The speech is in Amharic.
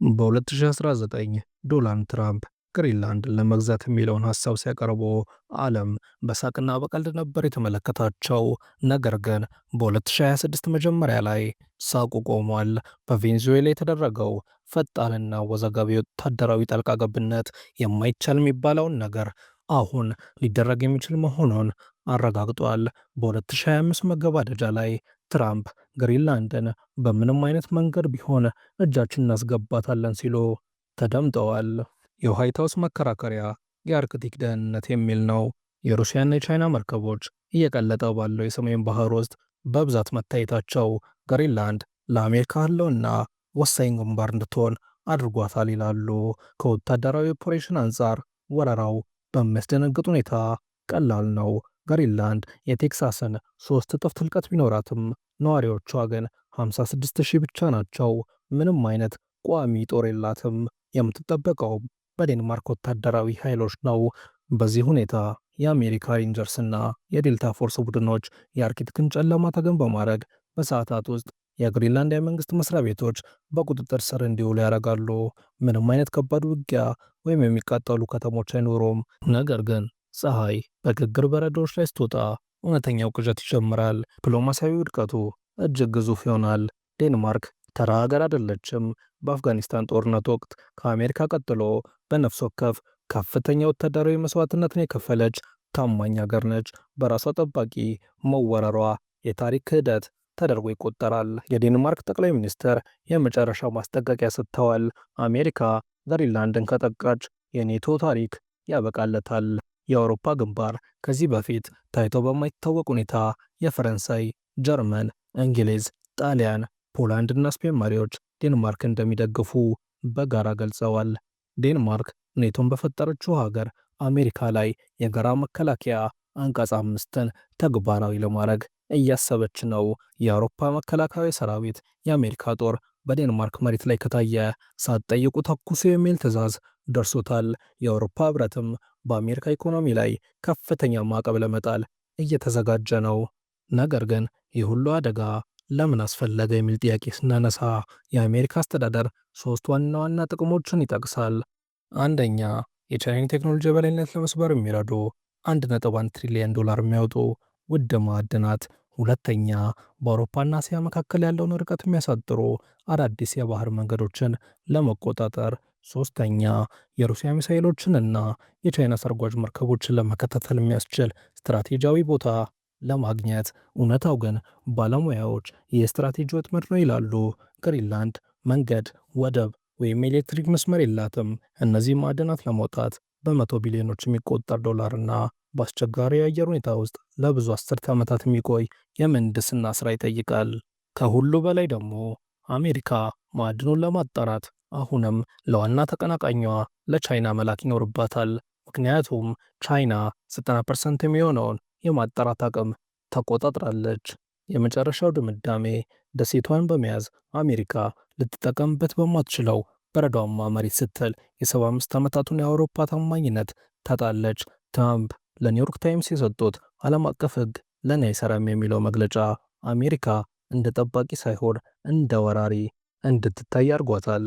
በ2019 ዶናልድ ትራምፕ ግሪንላንድን ለመግዛት የሚለውን ሀሳብ ሲያቀርቡ ዓለም በሳቅና በቀልድ ነበር የተመለከታቸው። ነገር ግን በ2026 መጀመሪያ ላይ ሳቁ ቆሟል። በቬንዙዌላ የተደረገው ፈጣንና አወዛጋቢ ወታደራዊ ጣልቃ ገብነት የማይቻል የሚባለውን ነገር አሁን ሊደረግ የሚችል መሆኑን አረጋግጧል። በ2025 መገባደጃ ላይ ትራምፕ ግሪንላንድን በምንም አይነት መንገድ ቢሆን እጃችን እናስገባታለን ሲሉ ተደምጠዋል። የዋይት ሀውስ መከራከሪያ የአርክቲክ ደህንነት የሚል ነው። የሩሲያና የቻይና መርከቦች እየቀለጠ ባለው የሰሜን ባህር ውስጥ በብዛት መታየታቸው ግሪንላንድ ለአሜሪካ ህልውና ወሳኝ ግንባር እንድትሆን አድርጓታል ይላሉ። ከወታደራዊ ኦፕሬሽን አንጻር ወረራው በሚያስደነግጥ ሁኔታ ቀላል ነው። ግሪንላንድ የቴክሳስን 3 እጥፍ ትልቀት ቢኖራትም ነዋሪዎቿ ግን 56,000 ብቻ ናቸው። ምንም አይነት ቋሚ ጦር የላትም። የምትጠበቀውም በዴንማርክ ወታደራዊ ኃይሎች ነው። በዚህ ሁኔታ የአሜሪካ ሬንጀርስና የዴልታ ፎርስ ቡድኖች የአርክቲክን ጨለማ ተገን በማድረግ በሰዓታት ውስጥ የግሪንላንድ የመንግስት መስሪያ ቤቶች በቁጥጥር ስር እንዲውሉ ያደርጋሉ። ምንም አይነት ከባድ ውጊያ ወይም የሚቃጠሉ ከተሞች አይኖሩም። ነገር ግን ፀሐይ በግግር በረዶዎች ላይ ስትወጣ እውነተኛው ቅዠት ይጀምራል። ዲፕሎማሲያዊ ውድቀቱ እጅግ ግዙፍ ይሆናል። ዴንማርክ ተራ ሀገር አይደለችም። በአፍጋኒስታን ጦርነት ወቅት ከአሜሪካ ቀጥሎ በነፍስ ወከፍ ከፍተኛ ወታደራዊ መስዋዕትነትን የከፈለች ታማኝ ሀገር ነች። በራሷ ጠባቂ መወረሯ የታሪክ ክህደት ተደርጎ ይቆጠራል። የዴንማርክ ጠቅላይ ሚኒስትር የመጨረሻው ማስጠንቀቂያ ሰጥተዋል። አሜሪካ ግሪንላንድን ካጠቃች የኔቶ ታሪክ ያበቃለታል። የአውሮፓ ግንባር ከዚህ በፊት ታይቶ በማይታወቅ ሁኔታ የፈረንሳይ፣ ጀርመን፣ እንግሊዝ፣ ጣሊያን፣ ፖላንድ እና ስፔን መሪዎች ዴንማርክ እንደሚደግፉ በጋራ ገልጸዋል። ዴንማርክ ኔቶን በፈጠረችው ሀገር አሜሪካ ላይ የጋራ መከላከያ አንቀጽ 5ን ተግባራዊ ለማድረግ እያሰበች ነው። የአውሮፓ መከላከያ ሰራዊት የአሜሪካ ጦር በዴንማርክ መሬት ላይ ከታየ ሳትጠይቁ ተኩሱ የሚል ትዕዛዝ ደርሶታል። የአውሮፓ ህብረትም በአሜሪካ ኢኮኖሚ ላይ ከፍተኛ ማዕቀብ ለመጣል እየተዘጋጀ ነው። ነገር ግን ይህ ሁሉ አደጋ ለምን አስፈለገ የሚል ጥያቄ ስናነሳ የአሜሪካ አስተዳደር ሶስት ዋና ዋና ጥቅሞችን ይጠቅሳል። አንደኛ፣ የቻይናን ቴክኖሎጂ የበላይነት ለመስበር የሚረዱ 1.1 ትሪሊየን ዶላር የሚያወጡ ውድ ማዕድናት። ሁለተኛ፣ በአውሮፓና እስያ መካከል ያለውን ርቀት የሚያሳጥሩ አዳዲስ የባህር መንገዶችን ለመቆጣጠር። ሶስተኛ፣ የሩሲያ ሚሳኤሎችንና የቻይና ሰርጓጅ መርከቦችን ለመከታተል የሚያስችል ስትራቴጂያዊ ቦታ ለማግኘት። እውነታው ግን ባለሙያዎች የስትራቴጂ ወጥመድ ነው ይላሉ። ግሪንላንድ መንገድ፣ ወደብ ወይም የኤሌክትሪክ መስመር የላትም። እነዚህ ማዕድናት ለማውጣት በመቶ ቢሊዮኖች የሚቆጠር ዶላርና በአስቸጋሪ የአየር ሁኔታ ውስጥ ለብዙ አስርተ ዓመታት የሚቆይ የምህንድስና ስራ ይጠይቃል። ከሁሉ በላይ ደግሞ አሜሪካ ማዕድኑን ለማጣራት አሁንም ለዋና ተቀናቃኟ ለቻይና መላክ ይኖርባታል። ምክንያቱም ቻይና 90% የሚሆነውን የማጣራት አቅም ተቆጣጥራለች። የመጨረሻው ድምዳሜ፣ ደሴቷን በመያዝ አሜሪካ ልትጠቀምበት በማትችለው በረዷማ መሬት ስትል የ75 ዓመታቱን የአውሮፓ ታማኝነት ታጣለች። ትራምፕ ለኒውዮርክ ታይምስ የሰጡት ዓለም አቀፍ ሕግ ለእኔ አይሰራም የሚለው መግለጫ አሜሪካ እንደ ጠባቂ ሳይሆን እንደ ወራሪ እንድትታይ አድርጓታል።